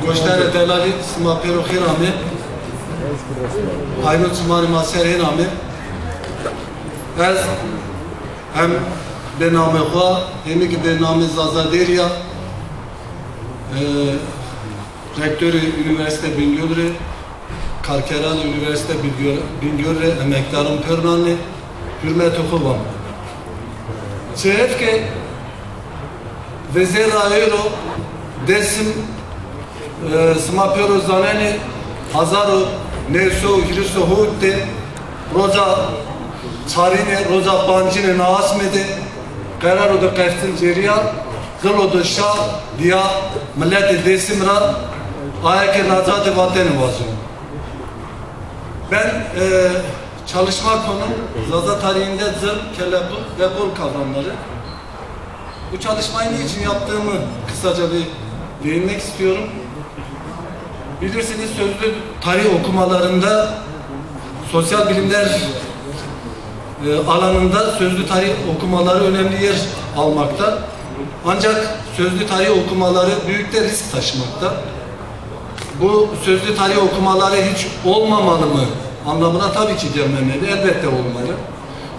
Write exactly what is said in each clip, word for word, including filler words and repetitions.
Goştarê delalî, sima pêro xêr amê. Hayro çimanê ma ser hên amê. Ez hem bê namê xo, hem ki bê namê Zaza Derya, e, rektorê Unîversîte Bingöl rê, karkeranê Unîversîte Bingöl, Bingöl rê emekdarûn pêrnanê hurmetê xo vano. Çi hêf ke vizêra ewro Dêsim, e, sima pêro zanenê, hezar û new sey û hîris û hewt de roja çarîne, roja pancine na asme de qeraro de qeftin cêrîya, zilo de şa dîya miletê Dêsim ra aye ke nacatê vatene vajîno. Ben, e, çalışma konum Zaza tarihinde zırh, kelepir ve kol kavramları. Bu çalışmayı niçin yaptığımı kısaca bir değinmek istiyorum. Bilirsiniz, sözlü tarih okumalarında sosyal bilimler, e, alanında sözlü tarih okumaları önemli yer almakta. Ancak sözlü tarih okumaları büyük de risk taşımakta. Bu sözlü tarih okumaları hiç olmamalı mı anlamına tabii ki gelmemeli, elbette olmalı.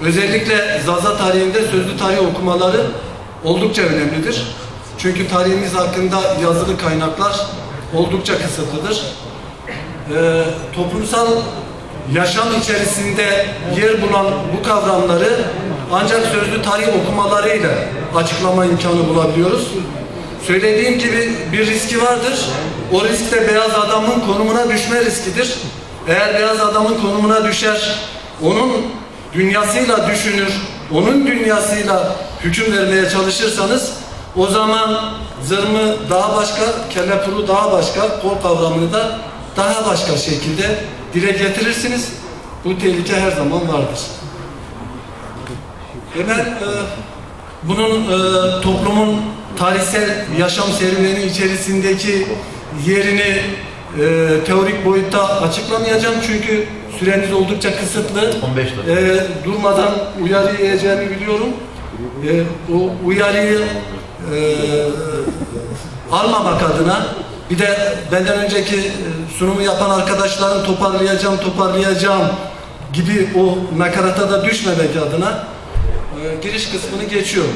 Özellikle Zaza tarihinde sözlü tarih okumaları oldukça önemlidir. Çünkü tarihimiz hakkında yazılı kaynaklar oldukça kısıtlıdır. E, toplumsal yaşam içerisinde yer bulan bu kavramları ancak sözlü tarih okumalarıyla açıklama imkanı bulabiliyoruz. Söylediğim gibi, bir riski vardır. O risk de beyaz adamın konumuna düşme riskidir. Eğer beyaz adamın konumuna düşer, onun dünyasıyla düşünür, onun dünyasıyla hüküm vermeye çalışırsanız, o zaman zırmı daha başka, kellepuru daha başka, kol kavramını da daha başka şekilde dile getirirsiniz. Bu tehlike her zaman vardır. Ve ben, e, bunun, e, toplumun tarihsel yaşam serüveni içerisindeki yerini, e, teorik boyutta açıklamayacağım çünkü süremiz oldukça kısıtlı. On beş dakika. E, durmadan uyarı yiyeceğimi biliyorum. E, o uyarıyı, e, almamak adına, bir de benden önceki, e, sunumu yapan arkadaşların toparlayacağım, toparlayacağım gibi o nakarata da düşmemek adına, e, giriş kısmını geçiyorum.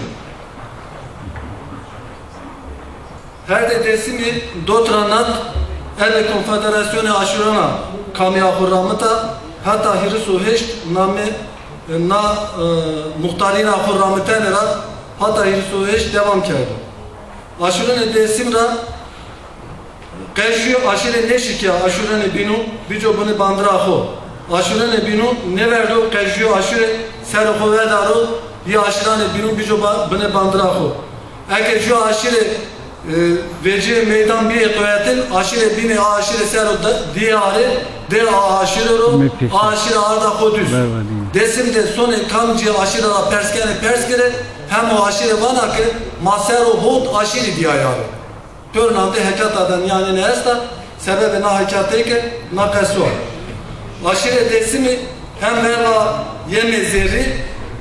Herdê Dêsimî dot ra nat, ebe Konfederasyonê Aşûran a kamîya xo ramita, heta hîris û heşt namê, e, na, e, muxtarîna xo ramitene ra heta hîris û heşt devam kerdo. Aşûranê Dêsim ra qe jû aşîre nêşikîya aşûranê bînû bico binê bandira xo. Aşûranê bînû nêverdo qe jû aşîre serê xo vedaro, yê aşîranê bînû bico ba-, binê bandira xo. Eke jû aşîre, e, vecîyê meydan bîyê quwetin, aşîrê bînê a aşîre ser o de-, dîyê arê, dê a aşîre ro, a aşîre arda xo duz. Dêsim de sonê kamcî aşîre ra pers kenê, pers kerê, hem o aşîre vana ke ma ser o hot aşîrî dîyayê arê. Pêro nande hekata de nîyanêne esta, sebebê na hekateyî ke na qeso a. Aşîrê Dêsimî hem verva yemê zerrî,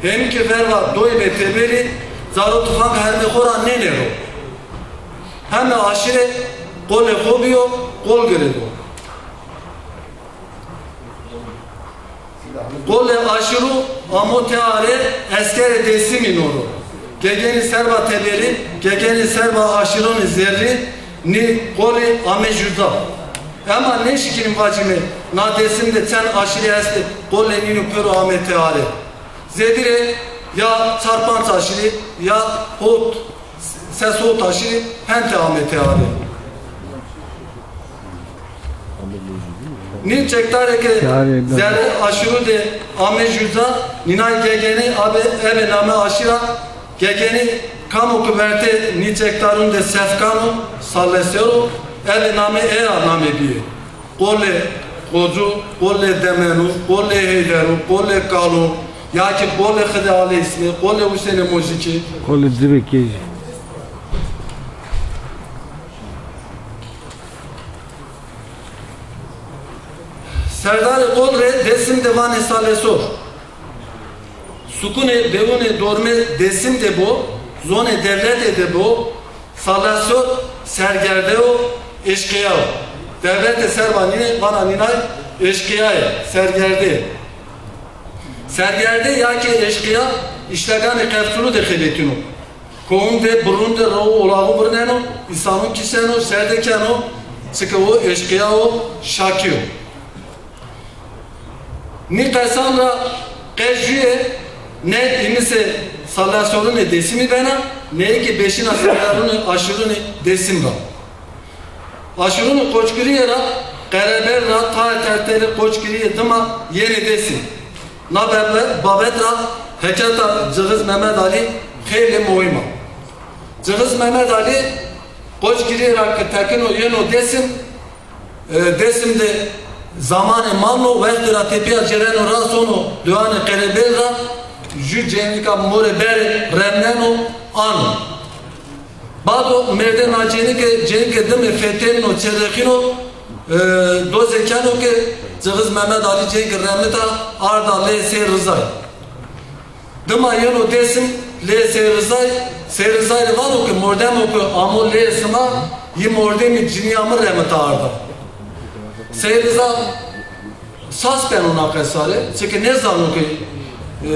hem kî verva doymê teberî, zaro tifang hermê xo ra nênêro. Heme aşîre qolê xo bîyo, qol girêdo. Qolê aşîrû amo têare, eskerê Dêsimî no ro. Gegenî serba teberî, gegenî serba aşîronê zerrî, nî qolî ame jû ca. Ema nêşikînîm vacîme, na Dêsim de çend aşîre estê, qolê nînû pêro ame têare. Zêdî rê ya çar panc aşîrî, ya hot, ses hot aşîrî hente ame têare. Nî çektarê ke zerrê aşîrû de ame jû ca, nînay Gegenî abe, ebe name aşîra. Gegenî kamo ke wertê nî çektarûn de sefkan o, sallesêr o, ebe name ey ra name bîyê. Qolê Qocu, qolê Demenû, qolê Heyderû, qolê Kalû, ya kî qolê Xidê Alê Îsmê, qolê Husênê Mozîkî. Qolê Cibê Kejî. Serdarê qol rê Dêsim de vanê salesor. Sukunê bewunê dormê Dêsim de bo, zonê dewlete de bo, Salesor sergerde û eşqeya o. Dewlete ser va nîne, vana nînay eşqeyayê, sergerdê. Sergerdê ya kî eşqeya îşleganê qeftulu de xebetîno. Koun de, birun de ro û olaxu birneno, îsanun kişeno, ser de keno, çike o eşqeya o, şakî yo. Nî qesan ra qe jûye ne îmise salesorunê Dêsimî bena, ne kî beşîna severunê aşîrunê Dêsim ra. Aşîrunê Qoçgirîye ra, Qerebel ra, tayê tertelê Qoçgirîye dima yenê Dêsim. Na bebe-, babet ra heketa Cixiz Memed Alî xeylê muhîm a. Cixiz Memed Alî Qoçgirîye ra ke tekino yeno Dêsim, E, Dêsim de zamanê mano, wextê ra tepîya cêreno ra sono dewanê Qerebel ra, jû cênika morê berê remneno, ano. Bado mêrdê na cênike, cênike dime fetelîno, çerexîno, e, doze keno ke Cixiz Memed Alî cênike remita, arda lê Sey Rizay. Dima yeno Dêsim, lê Sey Rizay, Sey Rizay rê vano ke mordemo ke amo lê sima, yi mordemî cinîya mi remita arda. Sey Riza sas beno na qesa rê, çike nêzano ke, e,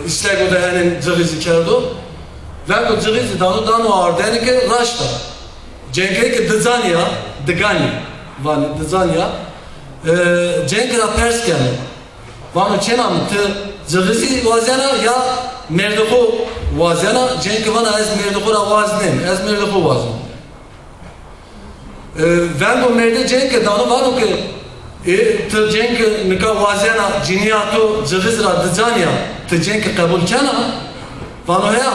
îşlego de henên Cixiz zî kerdo. Veko Cixiz zî dano, dano ardene ke raşt a. Cênike kî dicanî ya, diganî vanê, dicanî ya. E, cênike ra pers keno. Vano, çêna mi, ti Cixiz zî wazena ya mêrdê xo wazena? Cênike vana, ez mêrdê xo ra waz nêm, ez mêrdê xo wazon. E, vengo mêrdê cênike dano, vano ke, e, ti cênike nika wazena, cinîya to Cixiz ra dicanî ya, ti cênike qebul kena? Vano, heya.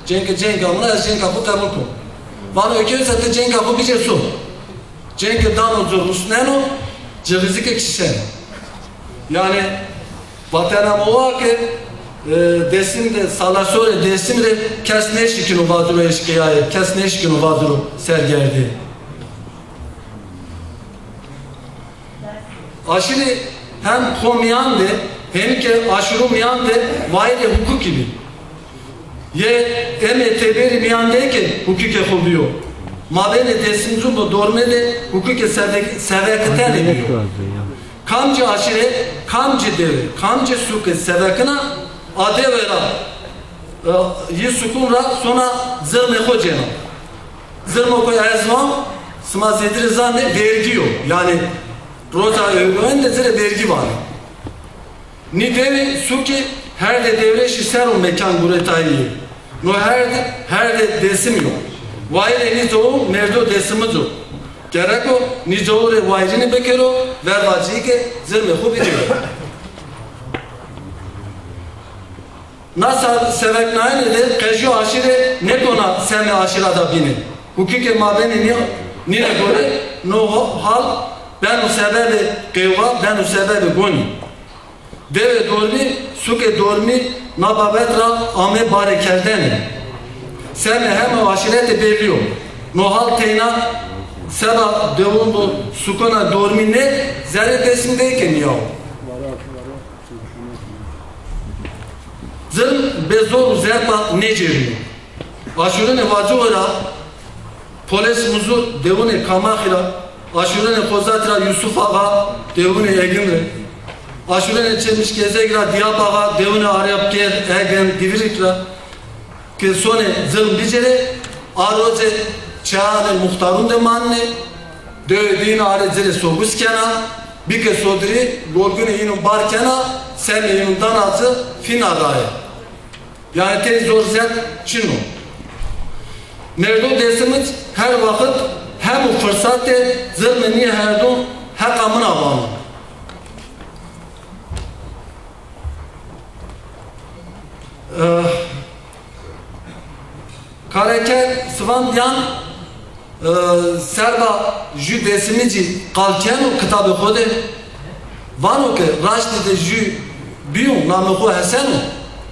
Cênike cênike amuna, ez cênike xo qebul kon. Vano, eke wisa ti cênike xo bicêr so. Cênike dano ci, rusneno, Cixizi ke kişeno. Yanî, vatena ma wa ke, e, Dêsim de, salesorê Dêsim rê kes nêşikîno vaciro eşqeyayê, kes nêşikîno vaciro sergerdê. Aşîrî hem xo mîyan de, hem ke aşîru mîyan de wayîrê hukukî bî. Yê emê teberî mîyan de ke hukukê xo bîyo. Mabênê Dêsimcû bi dormê de hukukê sevek-, sevekitene bîyo. Kamcî aşîre, kamcî dewe, kamcî suke sevekina, a dewe ra, e, yi sukun ra sona zirmê xo cêna. Zirmo ke ez van, sima zêdîrê zanê vergî yo. Yanî roca ewroen de ci rê vergî vanê. Nî dewî sukî herdê Dewrêşî ser o mekan guretayî yê. No herd, herdê Dêsimî yo. Wayîrê nî cowu mêrdo Dêsimic o. Gerek o nî cowu rê wayîrîne bikero, verva cî ke zirmê xo bicêro. Na se-, seveknayene de qe jû aşîre nêkona semê aşîra de bîne. Hukukê mabênê nî-, nîne gore no ho-, hal beno sebebê qewxa, beno sebebê gonî. Dewê dormî, sukê dormî na babet ra ame bare kerdene. Semê heme aşîretê bellî yo. No hal teyna seba dewon do sukona dormî nê, zerrê Dêsim de ke nîya wo. Zirm bê zor û zerpa nêcêrîyo. Aşûrunê Vacuxî ra Poles Muzur dewunê Kamaxî ra, aşûrunê Xozatî ra Yusuf Axa dewunê Egin rê, aşûrunê Çemişgezek ra Diyap Axa dewunê Arapkerd, Egin, Divrik ra ke sonê zirm bicêrê, a roce çeanê muxtarun de manenê, dewê bîyîna arê ci rê sobus kena, bî ke sodirî lolgunê yînun bar kena, semê yînun dana ci, fîna raye. Yanî tey zor zerp çin o. Merdo Dêsimic her waxit hem û firsatê zirmê nî herdun heqa min a vano. Eh, Kareker Sivandîyan, e, serba jû Dêsimicî qal keno kitabê xo de. Vano ke raştî de jû bîyo, namê xo Hesen o.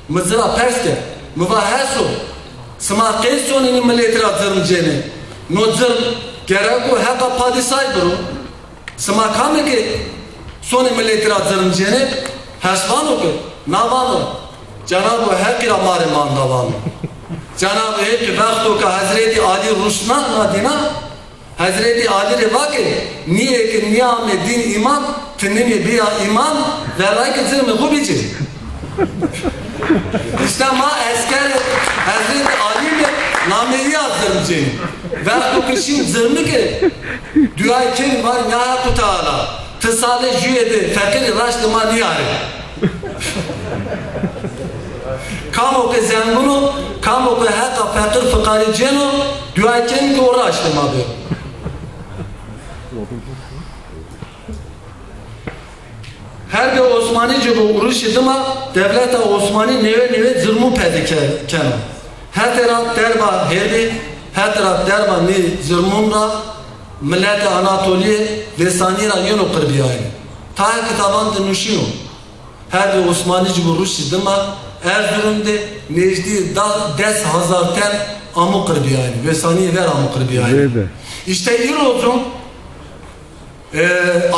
Mi ci ra pers kerd. Mi va Heso, sima qey sonê nî miletî ra cirm cênê? No cirm gereko heqa padîsay biro. Sima kamê ke sonê miletî ra cirm cênê? Hes vano ke, na vano, Cenabo Heqî ra ma rê manda vano. Cenab-ı Hek wexto ke Hezretî Alî ruşna na dîna, Hezretî Alî rê va ke, nîyê ke nîyame dîn îman, ti nimî bîya îman, verray ke zirmê xo bicê. Îşte ma esker Hezretî Alî me, nameyî ya zirm cênî. Wexto ke şîn zirmike, duayê kenî, vanî ya Heqû Teala, ti salê jûye de feqîrî raştê ma nîyarê. Kamo ke zengûn o, kamo ke heqa feqîr fiqarî cêno, duayê kenî ke o raştê ma bê. Herbê Osmanî ci bo, uruşî dima dewleta Osmanî nêwe nêwe zirmûn pede ke-, keno. Hetê ra derba herbî, hetê ra derba nê zirmûn ra miletê Anatolîye vêsanîye ra yeno qirbîyayene. Tayê kitaban de nuşîno. Herbê Osmanî ci bo ruşî dima Erzurum de nêjdî da-, des hazar ten amo qirbîyayene. Vêsanîye ver amo qirbîyayene. Zêde. Îşte îro zon E,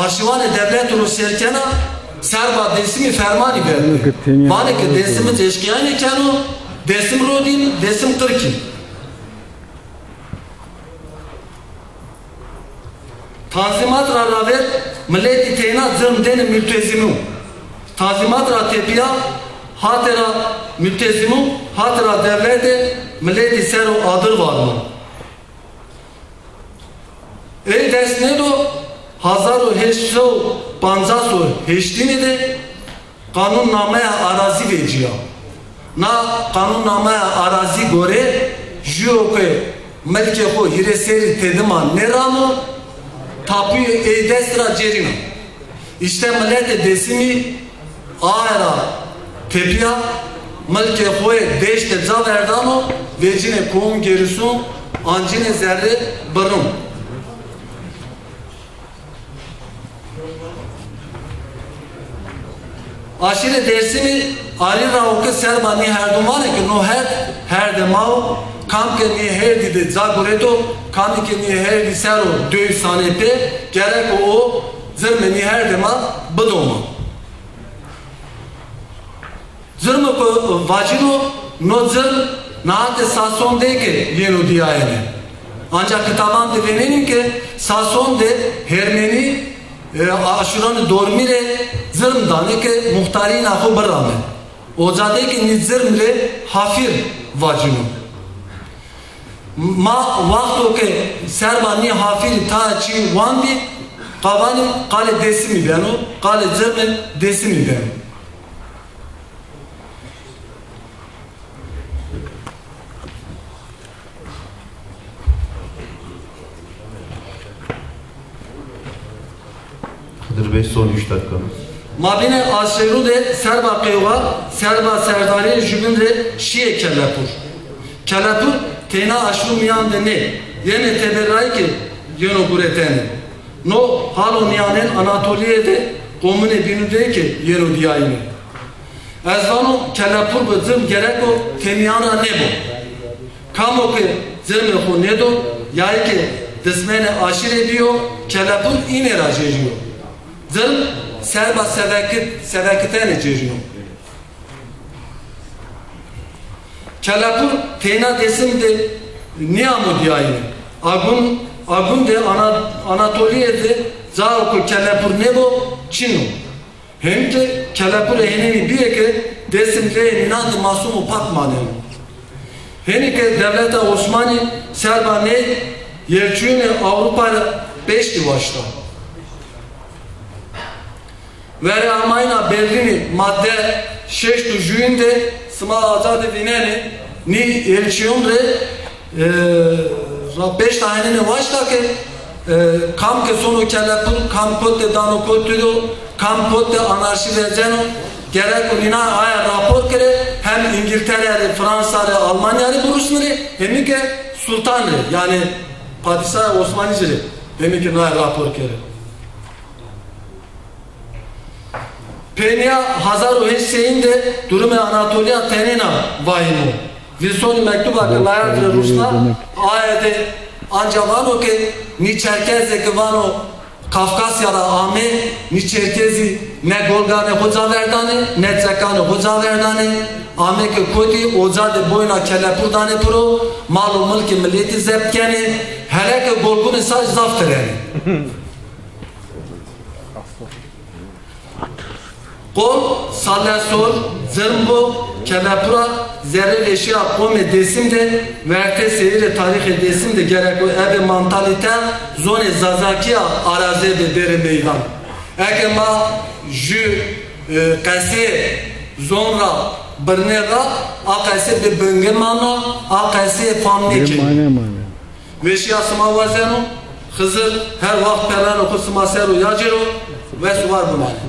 arşîvanê dewlete ro sêr kena, serba Dêsimî fermanî verdî. Vanê ke Dêsimi eşkîyayîne keno, Dêsim rodîn, Dêsim qir kî. Tanzîmat ra ravêr miletî teyna zirm dêne multezimû. Tanzîmat ra tepîya hatê ra multezimû, hatê ra dewlete miletî ser o adir varno. Ey dest nêdo, hazar û heşt sey û pancas û heştîne de Qanûnnameya Arazî vecîya. Na Qanûnnameya Arazî gore, jûyo ke milkê xo hîrê serrî tedima nêrano, tapuyê ey dest ra cêrîna. Îşte miletê Dêsimî aye ra tepîya, milkê xo yê deşte ca verdano, vecînê koun gerîsun, ancînê zerrê birrûn. Aşîrê Dêrsimî arî ra o ke serba nî herdûn vanê ke no herd, herdê ma o, kam ke nî herdî de ca gureto, kamî ke nî herdî ser o döy sanê pê, gereko o zirmê nî herdê ma bido ma. Zirmê ke vacîno, no zirm nihatê Sason de ke yeno dîyayene. Ancax kitaban de vênenî ke Sason de Hermenî, e, Aşuranê dormî rê zirm danê ke muxtarîna xo birame. Oca de ke nî zirm rê hafîr vacîno. Ma wexto ke serba nî hafîrî tayê çî wandî, qavanî qalê Dêsimî beno, qalê zirmê Dêsimî beno. Xidir Bey, son üç dakika. Mabênê Aşêrû de serba qewxa, serba serdarîye jubîn rê şîyê Kelepur. Kelepur teyna Aşûrû mîyan de nê, yenê teberrayî ke yeno guretene. No halo nîyanên Anatolîye de qomunê bînû de ke yeno dîyayîne. Ez vano Kelepur bi zirm gereko têmîyan ra nêbo. Kamo ke zirmê xo nêdo, yayî ke dismenê aşîrê bîyo, Kelepur înê ra cêrîyo. Zirm serba sevekit-, sevekitene cêrîyo. Kelepur teyna Dêsim de nîyamo dîyayîne. Agun, agun de Ana-, Anatolîye de cao ke Kelepur nêbo, çin o. Hem ke Kelepurê henênî bîye ke Dêsim leyê nînan de masum û pak maneno. Henî ke dewleta Osmanî serba nê yelçuyunê Ewropa ra peştî waşta. Verê amayîna Berlînî madde şeşt û jûyîn de sima aca de vînenê, nî yelçuyun rê e, ra peşta henêne waşta ke, e, kam ke sono Kelepur, kam kot de dano kot de do, kam kot de anarşî vezeno, gereko nînan aye rapor kerê, hem Îngîltere rê, Fransa rê, Almanya rê birusnirê, hemî ke sultan rê, yanî padîsaya Osmanî ci rê, hemî ke naye rapor kerê. Peynîya hazar û heşt seyîn de durumê Anatolîya tenêna vahîm o. Wilsonî mektuba ke Layard rê rusna, aye de anca vano ke nî Çerkez de ke vano Kafkasya ra amê, nî Çerkezî ne golganê xo ca verdanê, ne çekanê xo ca verdanê. Amê ke kotî, oca de boyna kelepur danê piro, mal û milkê miletî zept kenê, hele ke golgunê saj zaf tirenê. Qol sale sor, zirm bo, kelepura zerrê vêşîya qomê Dêsim de, wertê seyirê tarîxê Dêsim de gereko ebe mantalîte zonê Zazakîya arazê de bêrê meydan. Eke ma jü, e, qesê zon ra birnê ra, a qesê bi bingi mana, a qesê fam nêkenê. Mane mane. Weşîya sima wazeno, Xizir her waxt perranê xo sima ser o yacêro, wes û war bimanê.